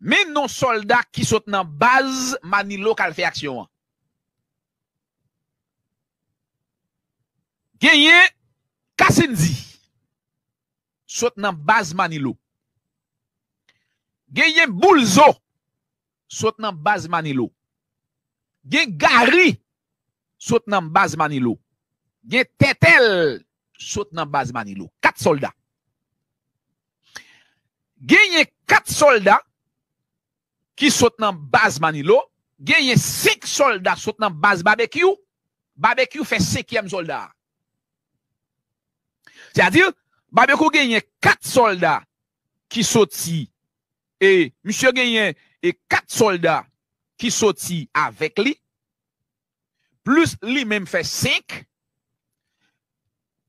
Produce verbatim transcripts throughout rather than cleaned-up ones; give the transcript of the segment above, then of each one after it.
Men non sòlda ki sot nan baz Manilo k al fè aksyon an. Genyen Kasindi, sot nan baz Manilo. Genyen Boulzo, sot nan baz Manilo. Gen Gari, sot nan baz Manilo. Gen Tètèl, sot nan baz Manilo. Kat sòlda. Genyen kat sòlda ki sot nan baz Manilo. Genyen senk sòlda sot nan baz Babekyou. Babekyou fè senkyèm sòlda a. Sètadi, Babekyou genyen kat sòlda ki soti, e misye genyen e kat sòlda ki soti avèk li, plis li menm fè senk,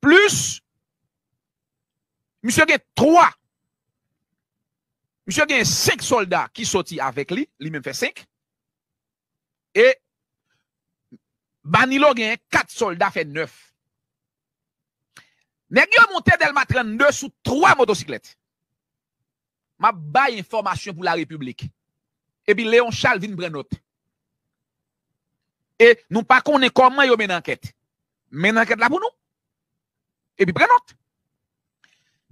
plis misye gen twa, misye gen senk sòlda ki soti avèk li, li menm fè senk, e Manilo gen kat sòlda, fè nèf. Nèg yo monte Dèlma trannde sou twa motosiklèt. M ap bay enfòmasyon pou larepiblik. Epi Leon Charles vin pran nòt. E nou pa konnen kòman yo mennen ankèt. Mennen ankèt la pou nou. Epi pran nòt.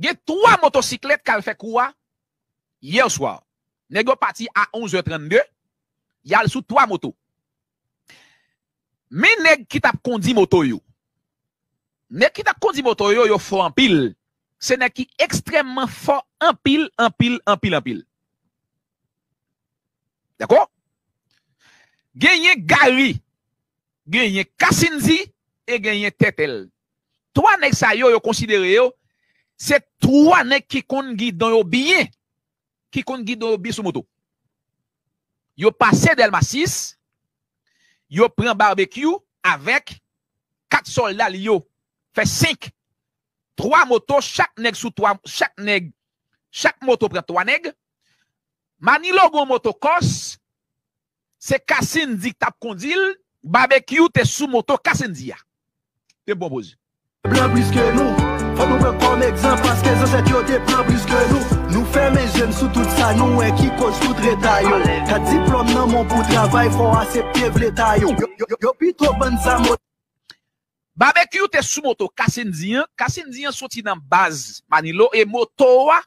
Gen twa motosiklèt k al fè kou a yè swa. Nèg yo pati a onz è trannde, y al sou twa moto. Men nèg ki t ap kondi moto yo. Nèg ki t ap kondi moto yo, yo fò anpil. Se nèg ki ekstrèmman fò anpil, anpil, anpil, anpil. Dakò? Genyen Gari, genyen Kasindi e genyen Tètèl. Twa nèg sa yo, yo konsidere yo se twa nèg ki konn gidon yo byen, ki konn gidon yo byen sou moto. Yo pase Dèlma sis, yo pran Babekyou avèk kat sòlda li yo, fè senk. Twa moto, chak nèg sou twa, chak nèg, chak moto pran twa nèg. Manilo gon moto kòs, se Kasindi k t ap kondi l, Babekyou te sou moto Kasindi a. Te bon poz. Blan plis ke nou. Fòk nou pran kòm egzanp, paske zansèt yo te blan plis ke nou. Nou fèmen je n sou tout sa nou wè ki koz tout reta yo. Kat diplòm nan men w pou travay, fò w asepte vle ta yo. Yo, yo, yo, yo pito bann zam. Babekyou te sou moto Kasindi an. Kasindi an soti nan baz Manilo e moto a,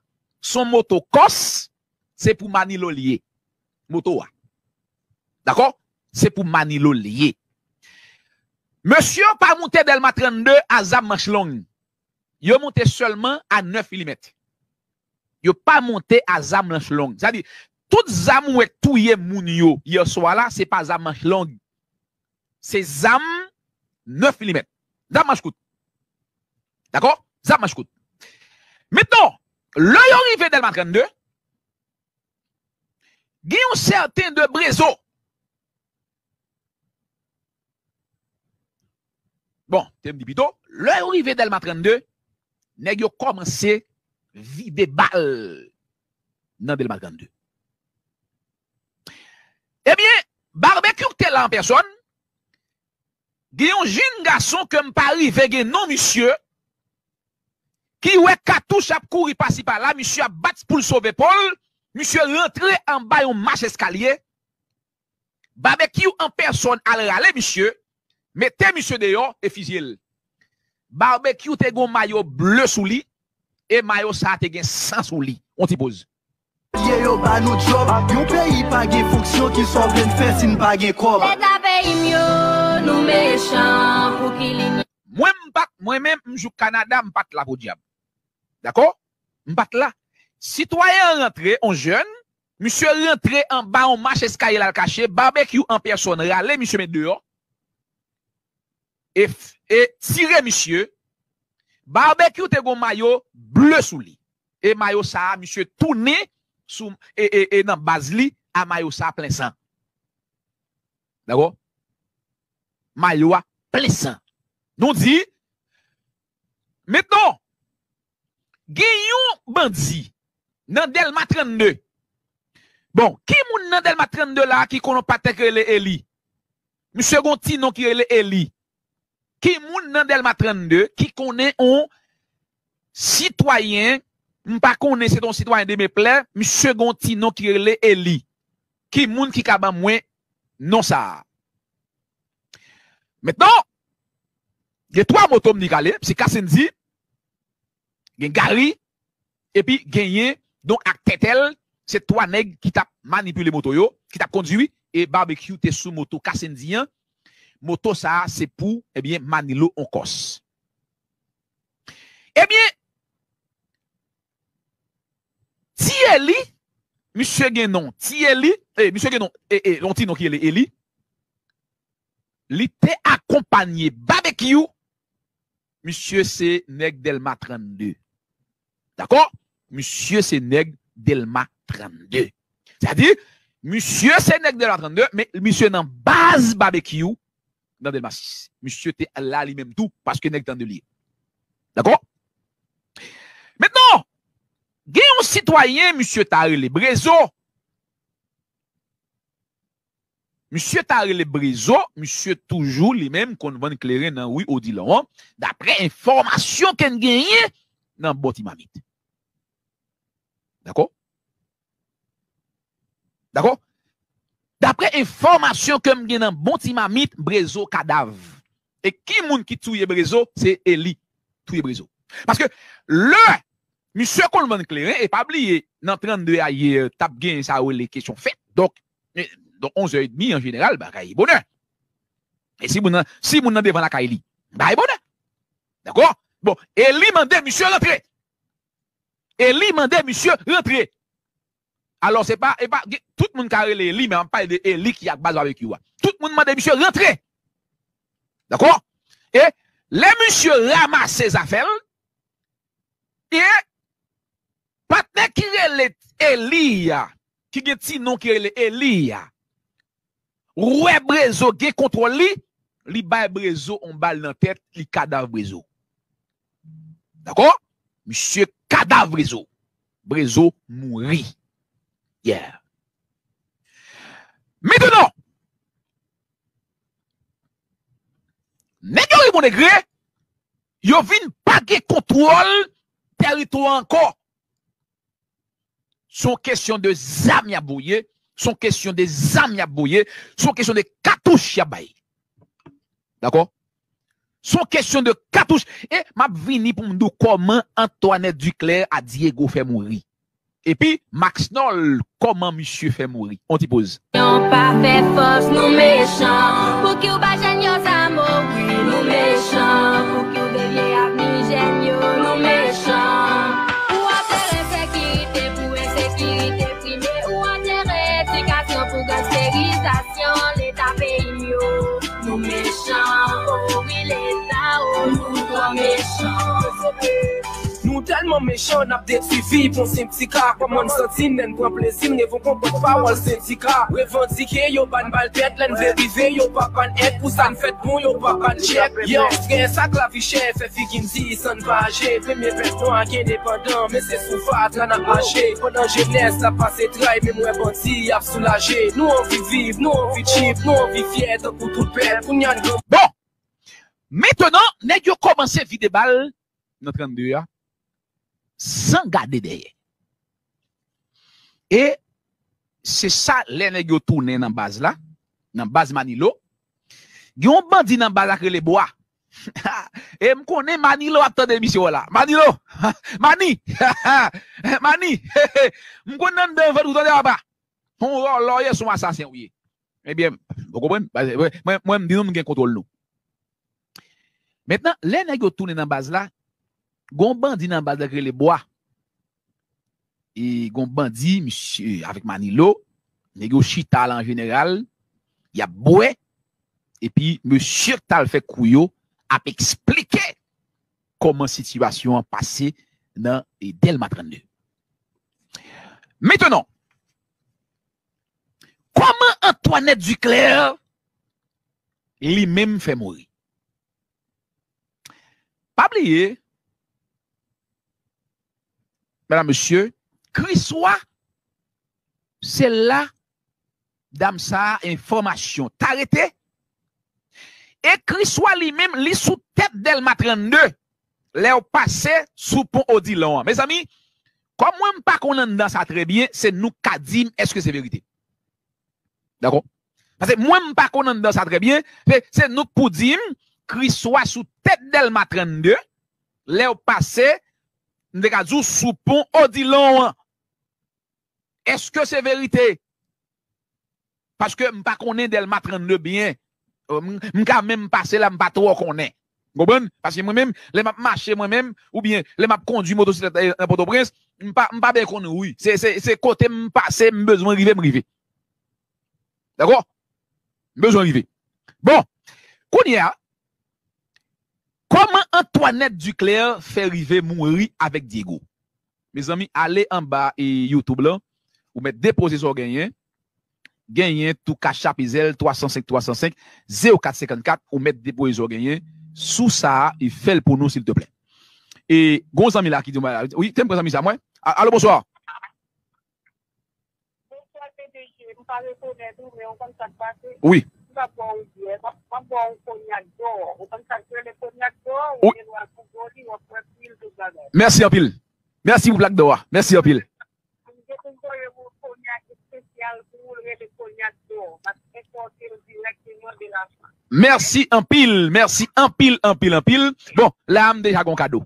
se yon moto kòs, se pou Manilo l ye. Moto a. Dakò? Se pou Manilo l ye. Mesye yo pa monte Dèlma trannde a zam manch long. Yo monte sèlman a nèf milimèt. Yo pa monte a zam manch long. Sa di, tout zam ou wè k touye moun yo yè swa la, se pa zam manch long. Se zam nèf milimèt. Zam manch kout. Dakò? Zam manch kout. Mentnan, lè yo rive Dèlma trannde, gen yon sèten de Brezo. Bon, te m di pito, lè yo rive Dèlma trannde, nèg yo kòmanse vide bal nan Dèlma trannde. Ebyen, Babekyou k te la an pèsòn, gen yon jenn gason ke m pa rive gen non misye, ki wè katouch ap kouri pasi pala, misye ap bat pou l sove po l, misye rantre anba yon mach eskalye, Babekyou an pèsòn al rale misye, mete misye deyò e fizye l. Babekyou te gon mayo ble sou li, e mayo sa a te gen san sou li. On ti poz. Ye yo ba nou djòb, yon peyi pa gen fonksyon, ki sa w vle n fè si n pa gen kòb? Leta peyi m yo, nou mechan, pou ki li Mwen m pa t, mwen menm, m jouk Kanada, m pa t la podyab. Dakò? M pa t la. Sitwayen an rantre, on jèn, misye rantre anba on mach eskalye l al kache, Babekyou an pèsòn rale misye met deyò, e, e tire misye. Babekyou te gon mayo ble sou li. E mayo sa a, misye tounen sou, e, e, e nan baz li, a mayo sa a plen san. Dakò? Mayo a plen san. Nou di, mentnan, gen yon bandi nan Dèlma trannde. Bon, ki moun nan Dèlma trannde la a ki konn yon patnè k rele Eli? Misye gon ti non ki rele Eli. Ki moun nan Dèlma trannde ki konnen yon sitwayen M pa konnen, se t on sitwayen de Meplè, misye gen yon ti non ki rele Eli. Ki moun ki ka ban mwen non sa a? Mentnan, gen twa moto m ni kale, se Kasendy, gen Gary, epi genyen Don ak Tètèl, se twa nèg ki t ap manipile moto yo, ki t ap kondui, e Barbecue te sou moto Kasendy an. Moto sa a se pou, ebyen, Manilo Onkòs. Ebyen, Ti Eli, misye gen non. Ti Eli, e, misye gen non, e, e, yon ti non ki rele Eli. Li te akonpanye Barbecue. Misye se nèg Dèlma trannde. Dakò? Misye se nèg Dèlma trannde. Sètadi, misye se nèg Dèlma trannde, men misye nan baz Barbecue nan Dèlma sis. Misye te la li menm tou, paske nèg trannde li ye. Dakò? Mentnan, gen yon sitwayen, misye ta rele Brezo. Misye ta rele Brezo, misye toujou li menm konn vann kleren nan ri Odilon an, daprè enfòmasyon ke n genyen nan Bon Ti Mamit. Dakò? Dakò? Daprè enfòmasyon ke m gen nan Bon Ti Mamit, Brezo kadav. E ki moun ki touye Brezo? Se Eli touye Brezo. Paske lè misye konn vann kleren, e pa bliye, nan trannde a yè, t ap gen sa yo rele kesyon fèt. Donk, e, donk, onz è edmi, an jeneral, bagay bonè. E si moun nan, si moun nan devan lakay li, bagay bonè. Dakò? Bon, Eli mande misye rantre. Eli mande misye rantre. Alò, se pa, e pa, gen, tout moun ka rele Eli, men m ap pale de Eli ki ak baz Barbecue a. Tout moun mande misye rantre. Dakò? E lè misye ranmase zafè l, e patnè ki rele Eli a, ki gen ti non ki rele Eli a, wè Brezo gen kontwòl li, li bay Brezo on bal nan tèt, li kadav Brezo. Dakò? Misye kadav Brezo. Brezo mouri. Yeah. Mentnan, nèg yo rive on degre, yo vin pa gen kontwòl tèritwa ankò. Se yon kesyon de zam y ap voye, se yon kesyon de zam y ap voye, se yon kesyon de katouch y ap bay. Dakò? Se yon kesyon de katouch. E m ap vini pou m di w kòman Antoinette Duclair a Diego fè mouri. Epi, Maxnol, kòman misye fè mouri? On ti poz. Yon pa fè fòs, nou mechan. Pou ki w ba jèn yo zam, o wi, nou mechan. Pou ki w devye avni jèn yo, nou mechan. Ou antere sekirite pou ensekirite prime. Ou antere edikasyon pou gansterizasyon Leta peyi m yo. Nou mechan, o wi, Leta, o, nou twò mechan. Nou tèlman mechan, n ap detwi vi pou yon senp ti ka. Kòman n santi n lè n pran plezi n, revon konprann pawòl sendika. Revandike, yo pa n bal tèt, lè n vle rive, yo pa ban n èd. Pou sa n fèt bon, yo pa ban n tchèk. Yo, strès ak lavi chè, fè figi n di san n pa aje. Premye pèp nwa ki endepandan, men se sou fatra n ap mache. Pandan jenès la pase tray, men m wè bandi ap soulaje. Nou anvi viv, nou anvi tchip, nou anvi fyè tankou tout pèp. Kounye a n gran Bon, mentnan, nèg yo kòmanse vide bal nan trannde a, san gade dèyè. E se sa, lè nèg yo tounen nan baz la, nan baz Manilo, gen yon bandi nan baz la k rele Bwa. E m konnen Manilo ap tande emisyon an la. Manilo! Mani! Mani! M konnen anndan vant ou tande papa. Yon vòlò w ye, se yon asasen w ye. Ebyen, ou konprann? Mwen, mwen, mwen, m di nou, m gen kontwòl nou. Mentnan, lè nèg yo tounen nan baz la, gon bandi nan baz la ki rele Bwa. E gon bandi, misye, avèk Manilo, nèg yo chita la an jeneral, y ap bwè, epi mesye k t al fè kou yo ap eksplike kòman sitiyasyon an pase nan, e, Dèlma trannde. Mentnan, kòman Antoinette Duclair li menm fè mouri? Pa bliye, medam, mesye, Kriswa, se la dam sa a enfòmasyon ta rete. E Kriswa li menm, li sou tèt Dèlma trannde. Lè w pase sou pon Odilon an. Mezanmi, Kòm mwen m pa konn anndan sa trè byen, se nou k ka di m èske se verite. Dakò? Paske mwen m pa konn anndan sa trè byen, se, se nou k pou di m, Kriswa sou tèt Dèlma trannde, lè w pase, m te ka di w sou pon Odilon an. Èske se verite? Paske m pa konnen Dèlma trannde byen. M, m ka menm pase la, m pa twò konnen. Konprann? Paske mwen menm, lè m ap mache mwen menm, oubyen lè m ap kondui motosiklèt nan Pòtoprens, m pa, m pa byen konn ri. Se, se, se kote m pase, m bezwen rive, m rive. Dakò? M bezwen rive. Bon, kounye a, kòman Antoinette Duclair fè rive mouri avèk Diego? Mezanmi, ale anba e YouTube lan, ou mèt depoze sa w genyen. Genyen tou Cash App, Zelle, twa san senk, twa san senk, zewo kat senkannkat, ou mèt depoze sa w genyen. Sou sa a, e fè l pou nou, silteplè. E, gon zanmi la ki di, wi, te m pran zanmi sa, mwen. A-, alo, bonswa. Bonswa, P D G. M pa rekonèt ou, men ou konn sa k pase. Wi. M pa bò ou byè. M ap, m ap bò ou konyak dò. Ou konn sa k rele konyak dò? Ou gen dwa Google li, w ap wè pil tout bagay. Mèsi anpil. Mèsi pou plak dò a. Mèsi anpil. M gen pou m voye yon konyak espesyal pou ou, l rele konyak dò. M ap enpòte l dirèkteman de Lafrans. Mèsi anpil, mèsi anpil, anpil, anpil. Bon, la a m deja gon kado.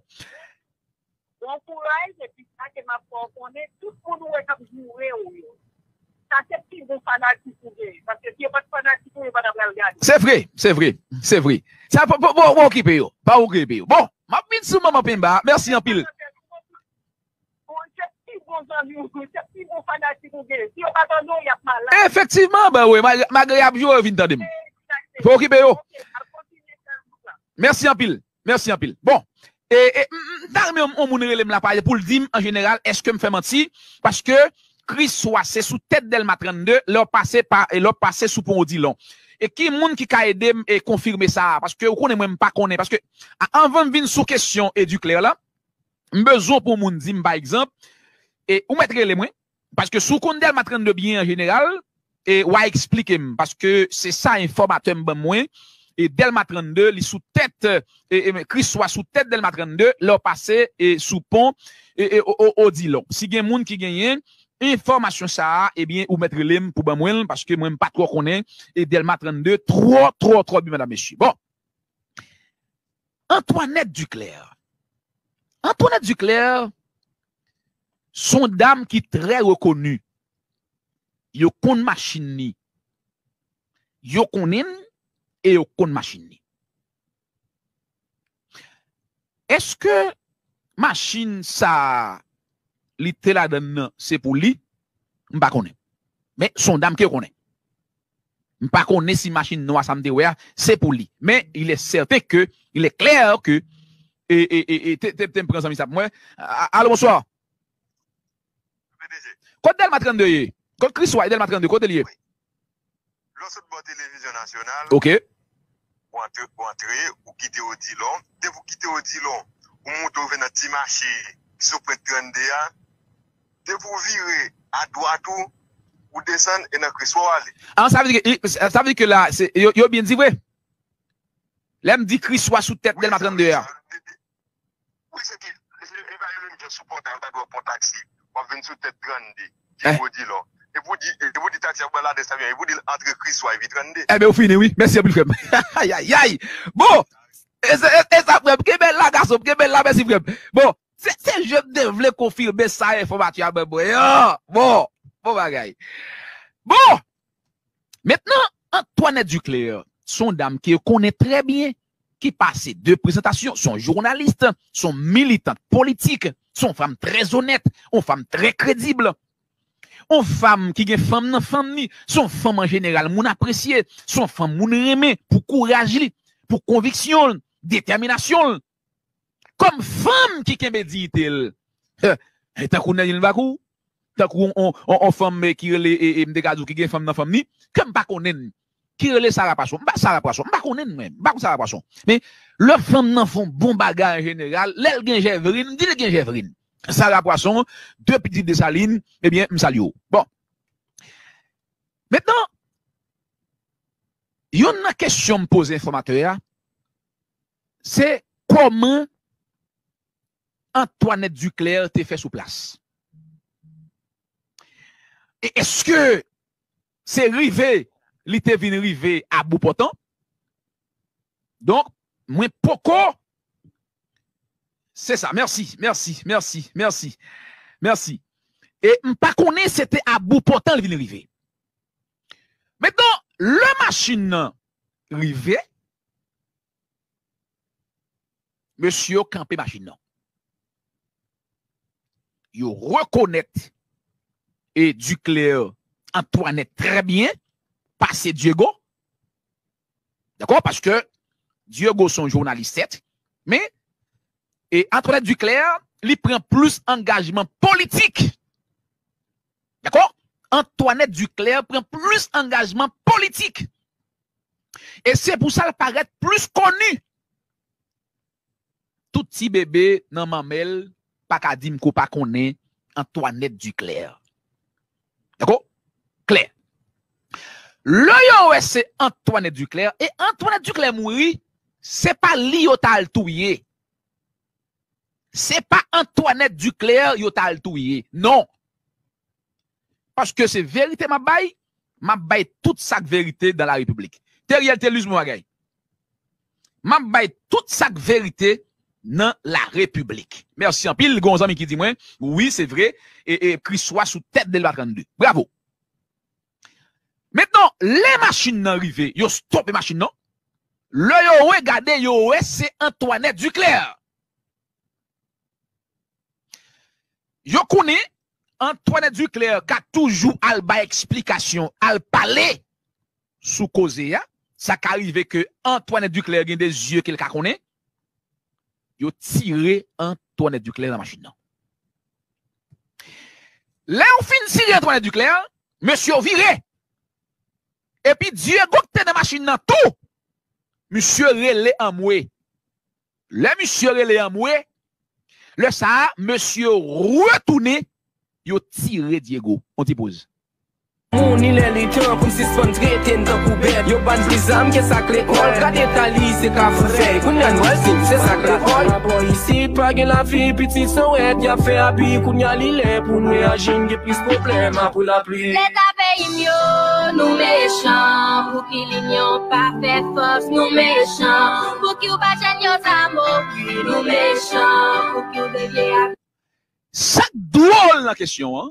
Bon kouraj, epi sa ke m ap fè w konnen, tout moun ou wè k ap joure w yo, sa se pi bon fanatik ou genyen. Paske si yo pa t fanatik ou, yo pa t ap pral gade. Se vre, se vre, se vre. Sa, pa, pa, pa, pa okipe yo, pa okipe yo. Bon, m ap vin sou Manman Penba, mèsi anpil. Bon, se pi bon zanmi ou, se pi bon fanatik ou genyen. Si yo pa tande w, y ap malad. Efektivman, ben wi, ma-, malgre y ap joure, yo vin tande m. Pa okipe yo. Ok, al kontinye fè l konsa. Mèsi anpil. Mèsi anpil. Bon, e, e, m, m, m ta renmen yon, yon moun rele m la, pa egzanp, pou l di m, an jeneral, èske m fè manti? Paske Kriswa se sou tèt Dèlma trannde, lè w pase pa, e lè w pase sou pon Odilon. E ki moun ki ka ede m e konfime sa a? Paske ou konnen mwen, m pa konnen. Paske a-, anvan m vin sou kesyon e Duclair la, m bezwen pou moun di m, pa egzanp, e ou mèt rele mwen, paske si w konn Dèlma trannde byen an jeneral, e w a eksplike m, paske se sa enfòmatè m ban mwen, e Dèlma trannde, li sou tèt, e, e, Kriswa sou tèt Dèlma trannde, lè w pase, e sou pon, e, e, o, o, Odilon. Si gen moun ki genyen enfòmasyon sa a, ebyen, ou mèt rele m pou ban mwen l, paske mwen, m pa twò konnen, e Dèlma trannde, twò, twò, twò byen, medam, mesye. Bon. Antoinette Duclair. Antoinette Duclair, se yon dam ki trè rekoni. Yo konn machin li. Yo konnen l e yo konn machin li. Èske machin sa a li te ladann nan, se pou li? M pa konnen. Men se yon dam ke yo konnen. M pa konnen si machin nwa sa m te wè a, se pou li. Men il est certain que, il est clair que, e, e, e, e, te, te, te m pran zanmi sa pou mwen. A-, alo, bonswa. P D G. Kot Dèlma trannde ye? Kot Kriswa e Dèlma trannde, kote l ye? Wi. Lè w sot bò televizyon nasyonal, ok, ou antre, ou antre, ou kite Odilon. Depi w kite Odilon, ou moute, ou vin nan ti mache ki sou pwent trannde a. Depi w vire adwat ou, ou desann e nan Kriswa w ale. Ah, sa vle di ke, sa vle di ke la, se, yo, yo byen di vre. Lè m di Kriswa sou tèt Dèlma trannde a. Wi, se ki, se, e pa yo menm jan sou pon, ta, ta dwe pon taksi. W ap vin sou tèt trannde, ki Odilon. E pou di, e pou di taksi a ba l adrès la byen, e pou di l antre Kriswa epi trannde. Enben, ou fini, wi. Mèsi anpil, frè m. Ayayay! Bon! E sa, e, e sa, frè m. Kenbe l la, gason m. Kenbe l la, mèsi, frè m. Bon, se, se je m te vle konfime sa enfòmatè a ban mwen an. Bon! Bon bagay. Bon! Mentnan, Antoinette Duclair, se yon dam ke yo konnen trè byen, ki pase de prezantasyon, se yon jounalis, se yon militant politik, se yon fanm trè onèt, yon fanm trè kredib, yon fanm ki gen fanm nan fanm li, se yon fanm an jeneral moun apresye, se yon fanm moun renmen pou kouraj li, pou konviksyon l, detèminasyon l. Kòm fanm ki kenbe diyite l. E tankou Nènil Vakou, tankou on, on, on, on fanm, eh, ki rele, eh, eh, m te ka di w ki gen fanm nan fanm li, ke m pa konnen l, ki rele Sara Pwason. M pa Sara Pwason, m pa konnen l mwen, m pa konn Sara Pwason. Men, lè fanm nan fè on bon bagay an jeneral, lè l gen jèvrin, m di l gen jèvrin. Sara Pwason, de pitit Desalin, ebyen, m salye w. Bon. Mentnan, youn nan kesyon m poze enfòmatè a, se kòman Antoinette Duclair te fè sou plas. E èske se rive li te vin rive a bout pòtan? Donk, mwen poko. Se sa. Mèsi, mèsi, mèsi, mèsi, mèsi. E m pa konnen se te a bout pòtan li vin rive. Mentnan, lè machin nan rive, mesye yo kanpe machin nan. Yo rekonèt e Duclair Antoinette trè byen pase Diego. Dakò? Paske Diego se yon jounalis, sèt, men e Antoinette Duclair, li pran plis angajman politik. Dakò? Antoinette Duclair pran plis angajman politik. E se pou sa l parèt plis koni. Tout ti bebe nan manmè l pa ka di m ke w pa konnen Antoinette Duclair. Dakò? Klè. Lè yo wè se Antoinette Duclair, e Antoinette Duclair mouri, se pa li yo t al touye. Se pa Antoinette Duclair yo t al touye. Non. Paske se verite m ap bay, m ap bay tout sa k verite dans la République. Teriel Telus, mon bagay. M ap bay tout sa k verite nan la République. Mèsi anpil. Gen yon zanmi ki di mwen, wi, se vre, e, e Kriswa sou tèt Delma trannde. Bravo. Mentnan, lè machin nan rive, yo stope machin nan. Lè yo regade, yo wè se Antoinette Duclair. Yo konnen Antoinette Duclair ka toujou al bay eksplikasyon, al pale sou koze a. Sa ka rive ke Antoinette Duclair gen de zye ke l ka konnen. Yo tire Antoinette Duclair nan machin nan. Lè yo fin tire Antoinette Duclair, mesye yo vire. Epi Diego ki te nan machin nan tou, misye rele anmwe. Lè misye rele anmwe, lè sa a, mesye yo retounen, yo tire Diego. On ti poz. Moun, li lè li tan pou n sispann trete n tankou bèt. Yo ban n plis zam ke sa k lekòl. Gade eta li, se kafou fèy. Kounye a n pral di m se sa k lekòl. Labò isit, pa gen lavi, pitit se wèt, y ap fè abi. Kounye a li lè pou n reyaji, n gen plis pwoblèm apre lapli. Leta peyi m yo, nou mechan. Pou ki linyon pa fè fòs, nou mechan. Pou ki w pa jwenn yo zam, o, nou mechan. Pou ki w devye ak Sa k dwòl nan kesyon an,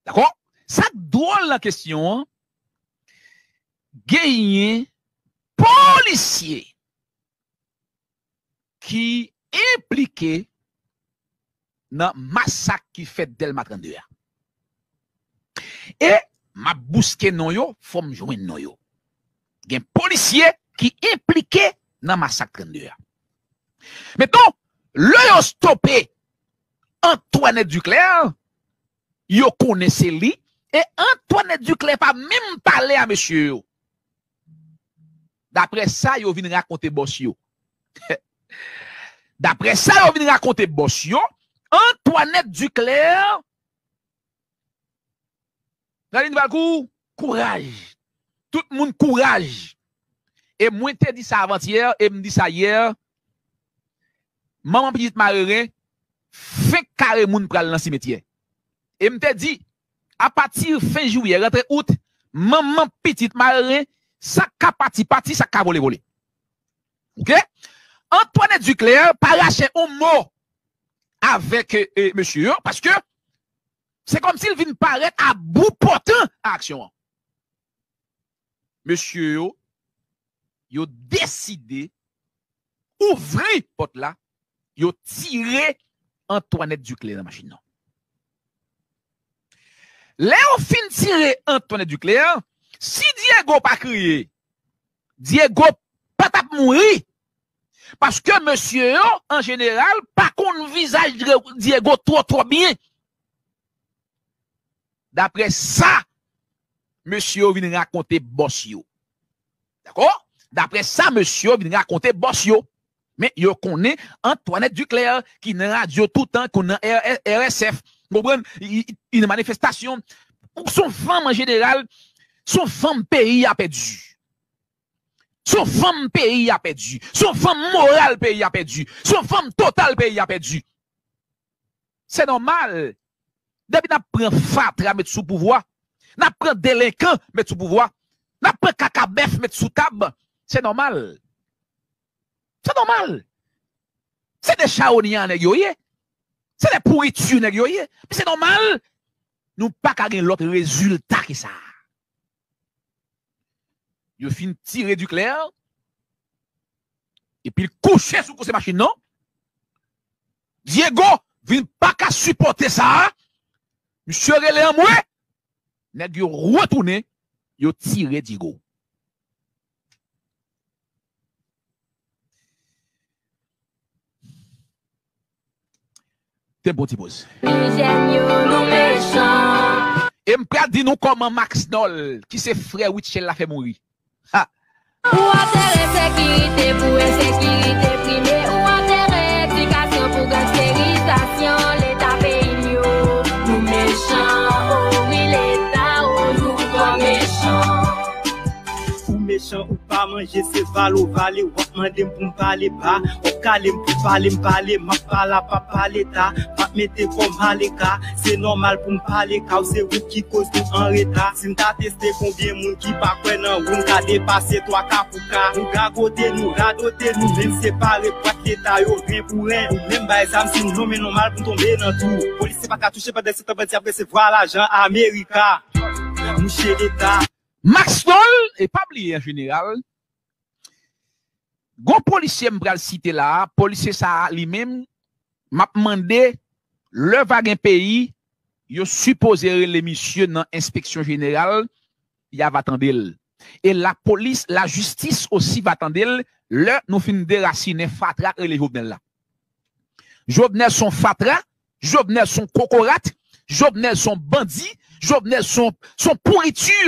dakò? Sa k dwòl nan kesyon an, genyen polisye ki enplike nan masak ki fèt Dèlma trannde a. E m ap bouske non yo, fò m jwenn non yo. Gen polisye ki enplike nan masak trannde a. Mentnan, lè yo stope Antoinette Duclair, yo konnen se li, e Antoinette Duclair pa menm pale a mesye yo. Daprè sa yo vin rakonte bòs yo. Daprè sa yo vin rakonte bòs yo, Antoinette Duclair, Nadine Valcourt, kouraj. Tout moun kouraj. E mwen te di sa avantyè, e m di sa yè. Manman pitit Mareren, fenk kare moun pral nan simetyè. E m te di, apati fen jiyè, rantre out, manman pitit Mareren, sa k ka pati, pati, sa k ka vole, vole. Oke? Antoinette Duclair pa rache yon mo avèk, e, e, mesye yo, paske se kòmsi l vin parèt a bout pòtan a aksyon an. Mesye yo, yo deside ouvri pòt la, yo tire Antoinette Duclair nan machin nan. Lè yo fin tire Antoinette Duclair, si Diego pa kriye, Diego pa t ap mouri. Paske mesye yo, an jeneral, pa konn vizaj Dre-, Diego twò, twò byen. Daprè sa mesye yo vin rakonte bòs yo. Dakò? Daprè sa mesye yo vin rakonte bòs yo. Men yo konnen Antoinette Duclair ki nan radyo toutan, ki nan R-, R S F. Konprann? Li, li, li nan manifestasyon. Se yon fanm an jeneral, se yon fanm peyi a pèdi. Se yon fanm peyi a pèdi. Se yon fanm moral peyi a pèdi. Se yon fanm total peyi a pèdi. Se nòmal. Depi n ap pran fatra met sou pouvwa, n ap pran delenkan met sou pouvwa, n ap pran kaka bèf met sou tab, se nòmal. Se nòmal. Se de chawonya nèg yo ye. Se de pouriti nèg yo ye. Men se nòmal. Nou pa ka gen lòt rezilta ke sa. Yo fin tire Duclair. Epi l kouche sou kote machin nan. Diego vin pa ka sipòte sa. Misye rele anmwe. Nèg yo retounen, yo tire Diego. Te bon ti poz. Jèn yo, nou mechan. E m pral di nou kòman Maxnol, ki se frè Rutshelle la, fè mouri. Ha! Ou antere sekirite pou ensekirite prime, ou antere edikasyon pou gangsterizasyon Leta peyi m yo. Nou mechan, o wi Leta, o nou twò mechan. Ou mechan, ou pa manje, se vale w vale, w ap mande m pou m pale ba, w ap kale m pou pale m pale, m ap pale a papa Leta, m ap mete kò m aleka, se nòmal pou m pale ka, w se ou ki koz nou anreta. Si m ta teste konbyen moun ki pa kwè nan ou, n ka depase twa ka pou ka. Nou gagote, nou radote, nou menm separe bwat Leta yo, ren pou ren. Nou menm bay zam, si n nonmen nòmal pou n tonbe nan twou. Polisye pa ka touche pandan se tan bandi ap resevwa lajan Amerika. Mouche Leta. Maxnol, e pa bliye an jeneral, gon polisye m pral site la a, polisye sa a li menm, m ap mande, lè va gen peyi, yo sipoze rele misye nan enspeksyon jeneral, y a va tande l. E lapolis, lajistis osi va tande l, lè nou fin derasinen fatra k rele Jovenel la. Jovenel se yon fatra, Jovenel se yon kokorat, Jovenel se yon bandi, Jovenel se yon, se yon pouriti,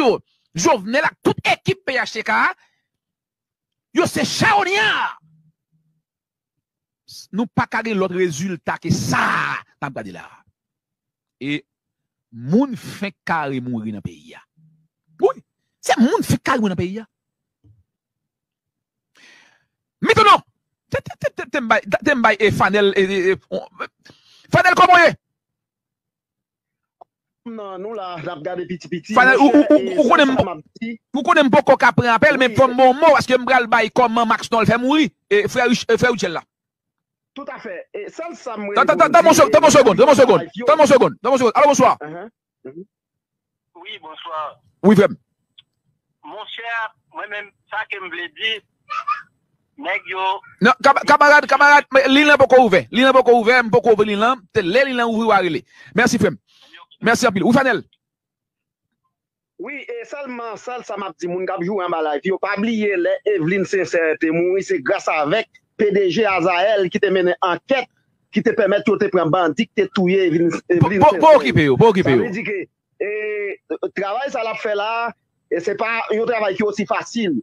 Jovenel ak tout ekip P H T K a, yo se chawonya. Nou pa ka gen lòt rezilta ke sa n ap gade la. E moun fenk kare mouri nan peyi a. Wi, se moun fenk kare mouri nan peyi a. Mitono, te, te, te, te, te m bay, te m bay, e, Fanel, e, e, e, on, Fanel, kòman w ye? Nan nou la, n ap gade piti piti. Fanel, ou, ou, ou, ou konnen m, ou konnen m poko ka pran apèl, men fò m ba w mo, paske m pral bay kòman Maxnol fè mouri, e, frè Rich-, e, frè Rutshelle la. Toutafè. E, sèl sa m rele pou m di, tann yon segonn, tann yon segonn, tann yon segonn, tann yon segonn. Alo, bonswa. Wi, bonswa. Wi, frè m. Monchè, mwen menm, sa ke m vle di, nèg yo. Non, kama-, kamarad, kamarad, men liy lan poko ouvè. Liy lan poko ouvè, m poko ouvri liy lan. Te lè liy lan ouvri, w a rele. Mèsi, frè m. Mèsi anpil. Wi, Fanel. Wi, e sèlman, sèl sa m ap di moun k ap joure anba live yo, pa bliye lè Eveline Sincère te mouri, se gras avèk P D G Azaèl ki te mennen ankèt, ki te pèmèt yo te pran bandi ki te touye Eveline, Eveline Sincère. Pa okipe yo, pa okipe yo. Sa vle di ke, e, travay sa l ap fè la, e se pa yon travay ki osi fasil.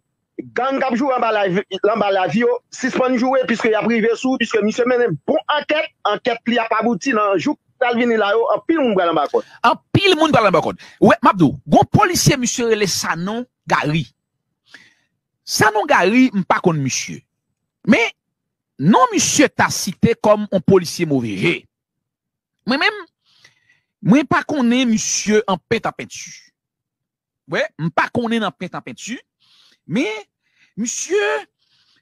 Gang k ap joure anba live, anba live yo, sispann joure, piske y ap rive sou ou, piske misye mennen bon ankèt, ankèt li ap abouti nan jou k pral vini la yo, anpil moun pral anba kòd. Anpil moun pral anba kòd. Wè, m ap di w, gon polisye misye rele Sanon Gary. Sanon Gary, m pa konn misye. Men, non misye ta site kòm on polisye move je. Mwen menm, mwen pa konnen misye an pent an penti. Wi, m pa konnen nan pent an penti, men misye,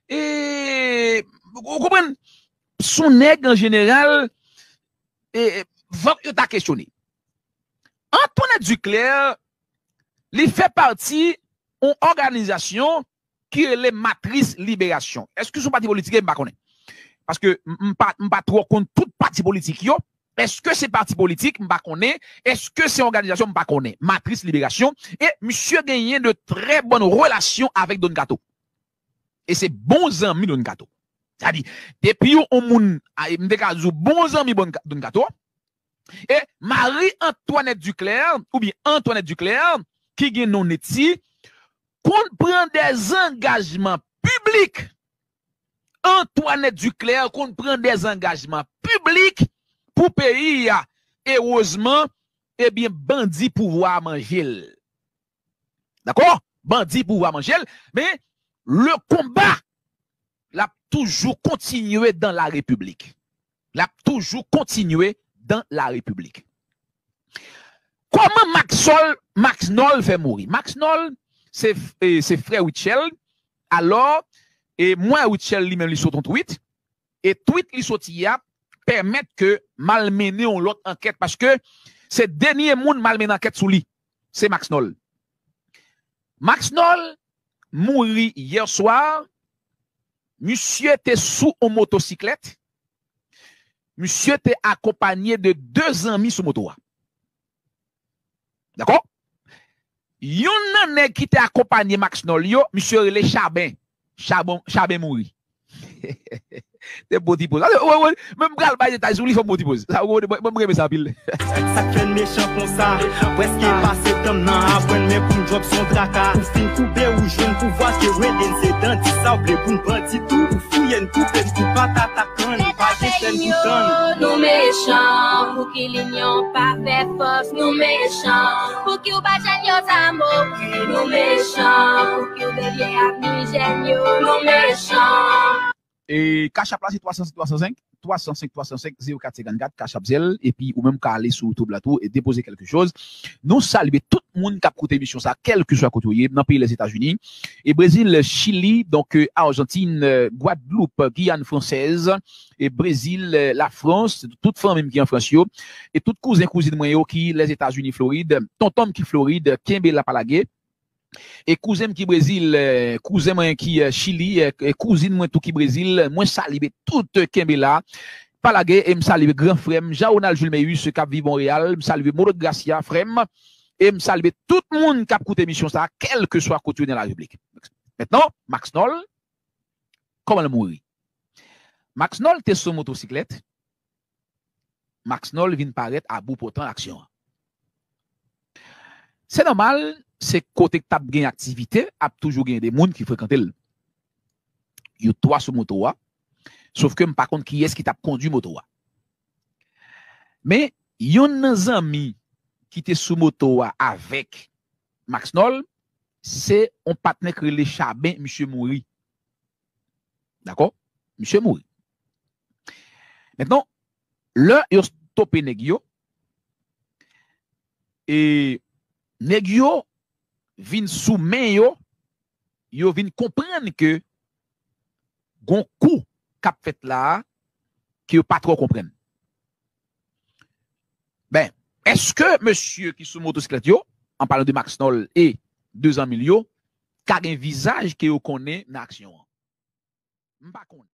e, ou konprann, s on nèg an jeneral, e, fòk yo ta kesyone. Antoinette Duclair, li fè pati yon òganizasyon ki rele Matris Liberasyon. Èske se yon pati politik, m pa konnen. Paske m, m pa, m pa twò konn tout pati politik yo. Èske se pati politik? M pa konnen. Èske se yon òganizasyon? M pa konnen. Matris Liberasyon. E misye genyen de trè bòn relasyon avèk Don Kato. E se bon zanmi Don Kato. Sa di, depi yon moun, a, m te ka di w bon zanmi Bon Ka-, Don Kato, e Marie Antoinette Duclair, oubyen Antoinette Duclair, ki gen non Netty, konn pran dè zangajman piblik. Antoinette Duclair konn pran dè zangajman piblik pou peyi a. Erezman, ebyen, bandi pouvwa a manje l. Dakò? Bandi pouvwa manje l, men le konba, l ap toujou kontinye dan la repiblik. L ap toujou kontinye dan la repiblik. Kòman Maxol, Maxnol fè mouri? Maxnol, se, e, se frè Rutshelle. Alò, e, mwen, Rutshelle, li menm, li sot yon tweet. E tweet li soti a pèmèt ke m al mennen yon lòt ankèt, paske se dènye moun m al mennen ankèt sou li. Se Maxnol. Maxnol mouri yè swa. Misye te sou yon motosiklèt. Misye te akonpanye de de zanmi sou moto a. Dakò? Youn nan nèg ki te akonpanye Maxnol yo, misye rele Chaben. Chabon, Chaben mouri. Te bon ti poz. Wi, wi, men m pral bay detay sou li, fò m bon ti poz. Sa, wi, mwen, mwen, mwen renmen sa anpil. Sa k fè n mechan konsa? Prèske pase tan m nan aprann, men pou m djòb se yon traka. Ou fin koube, ou jwenn pouvwa, se rele n se dandi. Sa w vle pou n bandi tou, ou fouye n, koupe n kou, pa tata kann, pa gen chèn pou tann. Nou mechan, pou ki linyon pa fè fòs, nou mechan. Pou ki w ba jèn yo zam, wi, nou mechan. Pou ki w devye avni jèn yo, nou mechan. E Cash App la se twa san senk, twa san senk, twa san senk, zewo kat senkannkat, Cash App Zelle, epi ou menm ka ale sou YouTube la tou e depoze kèlke choz. Nou salye tout moun k ap koute emisyon sa, kèlkeswa kote w ye, nan peyi Lèzetazini, e Brezil, Chili, donk, e, Ajantin, e, Gwadloup, Giyàn Fransèz, e Brezil, e, Lafrans, tout fanmi m ki an Frans yo, e tout kouzen kouzin mwen yo ki Lèzetazini, Florid, tonton m ki Florid, kenbe la pa lage. E kouzen m ki Brezil, e, kouzen mwen ki, e, Chili, e, e kouzin mwen tou ki Brezil, mwen salye tout, e, kenbe la. Pa lage, e m salye gran frè m, Jean Ronald Jules Meus, k ap viv Monreyal, m salye Maurice Gracia, frè m, e m salye tout moun k ap koute emisyon sa, kèlkeswa kote yo nan larepiblik. Mentnan, Maxnol, kòman l mouri? Maxnol te sou motosiklèt, Maxnol vin parèt a bout pòtan aksyon an. Se nòmal, se kote k t ap gen aktivite, ap toujou gen de moun ki frekante l. Yo twa sou moto a, sof ke m pa konn kiyès ki t ap kondui moto a. Men, youn nan zanmi ki te sou moto a avèk Maxnol, se yon patnè k rele Chaben, misye mouri. Dakò? Misye mouri. Mentnan, lè yo stope nèg yo, e nèg yo vin sou men yo, yo vin konprann ke gon kou k ap fèt la a, ke yo pa twò konprann. Ben, èske mesye ki sou motosiklèt yo, an palan de Maxnol e de zanmi l yo, ka gen vizaj ke yo konnen nan aksyon an? M pa konnen.